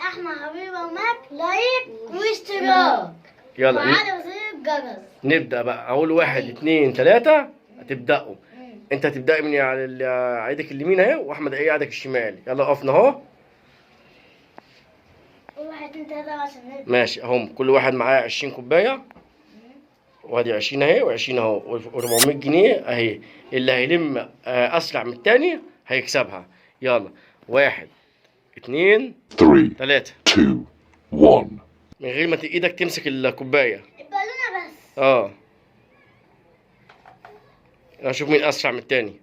احمد حبيبه وماك like واشتراك. يلا وعلى زر الجرس. نبدا بقى. اقول 1 2 3 هتبداوا. انت هتبداي من على ايدك اليمين اهي، واحمد ايه ايدك الشمال. يلا وقفنا اهو. 1 2 3 عشان نبدا. ماشي اهم، كل واحد معاه 20 كوباية. وادي 20 اهي و20 اهو، و400 جنيه اهي. اللي هيلم اسرع من التاني هيكسبها. يلا 1 2 3 2 1. من غير ما ايدك تمسك الكوباية. البالونة بس. اشوف مين اسرع من التاني.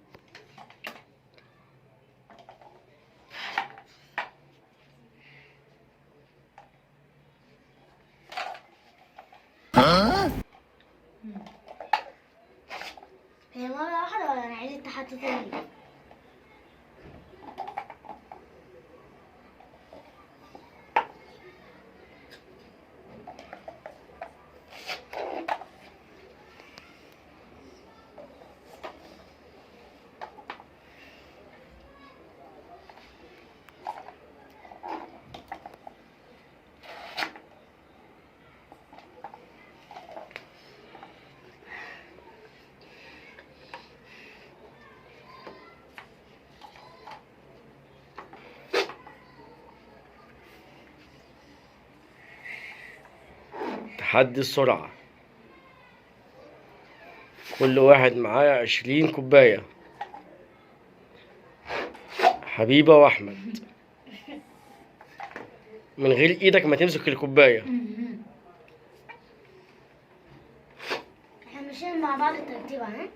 هي مرة واحدة ولا نعيد التحدي تاني؟ تحدي السرعة. كل واحد معاه 20 كوباية. حبيبة وأحمد. من غير إيدك ما تمسك الكوباية. احنا ماشيين مع بعض الترتيب ها؟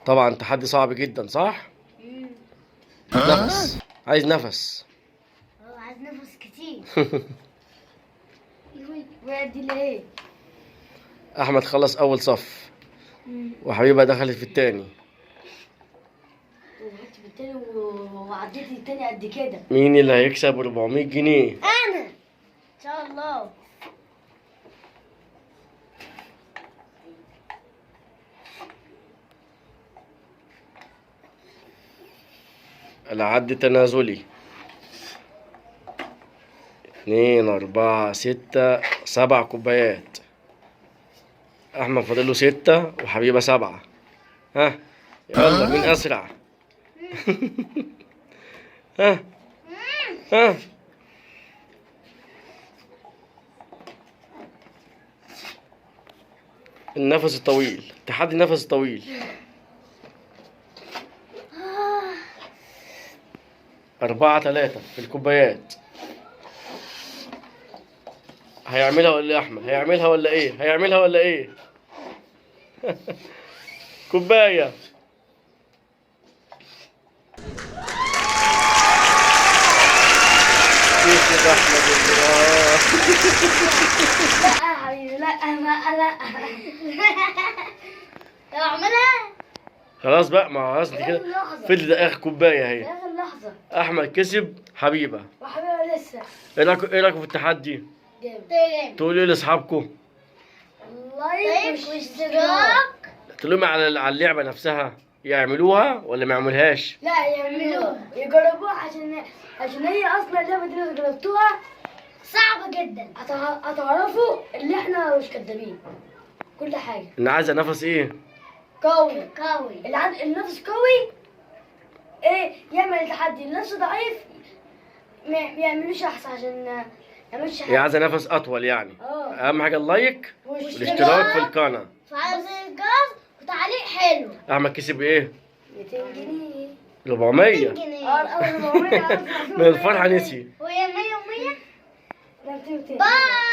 طبعا تحدي صعب جدا صح؟ نفس، عايز نفس. عايز نفس كتير. ليه؟ احمد خلص اول صف وحبيبه دخلت في الثاني. دخلت في الثاني وعديت الثاني قد كده. مين اللي هيكسب 400 جنيه؟ انا ان شاء الله. العد التنازلي 2 4 6 7 كوبايات. احمد فاضلة 6 وحبيبه 7. ها يلا مين اسرع؟ ها ها النفس الطويل، تحدي النفس الطويل. 4 3 في الكوبايات. هيعملها ولا ايه احمد؟ هيعملها ولا ايه؟ هيعملها ولا ايه؟ كوباية. كيف احمد؟ لا يا حبيبي، لا ما لا. لو اعملها خلاص بقى، ما خلاص انت كده فضل اخر كوباية اهي. اخر لحظة. احمد كسب حبيبه. وحبيبه لسه. ايه رايكم في التحدي؟ جامد. تقولوا ايه لاصحابكم؟ like واشتراك. تقولوا لهم على اللعبة نفسها يعملوها ولا ما يعملوهاش؟ لا يعملوها، يجربوها عشان هي اصلا اللعبة دي لو جربتوها صعبة جدا. هتعرفوا اللي احنا مش كدابين. كل حاجة. اللي عايزه نفس ايه؟ قوي. قوي. اللي عنده النفس قوي ايه يعمل التحدي، النفس ضعيف ما يعملوش احسن عشان ما يعملش حاجة. هي عايزه نفس اطول يعني. اهم حاجة ال like والاشتراك في القناة. وفعل زر الجرس وتعليق حلو. احمد كسب ايه؟ 200 جنيه. 400 جنيه. 400. من الفرحة نسي. وهي 100 و100. لا 200. باي.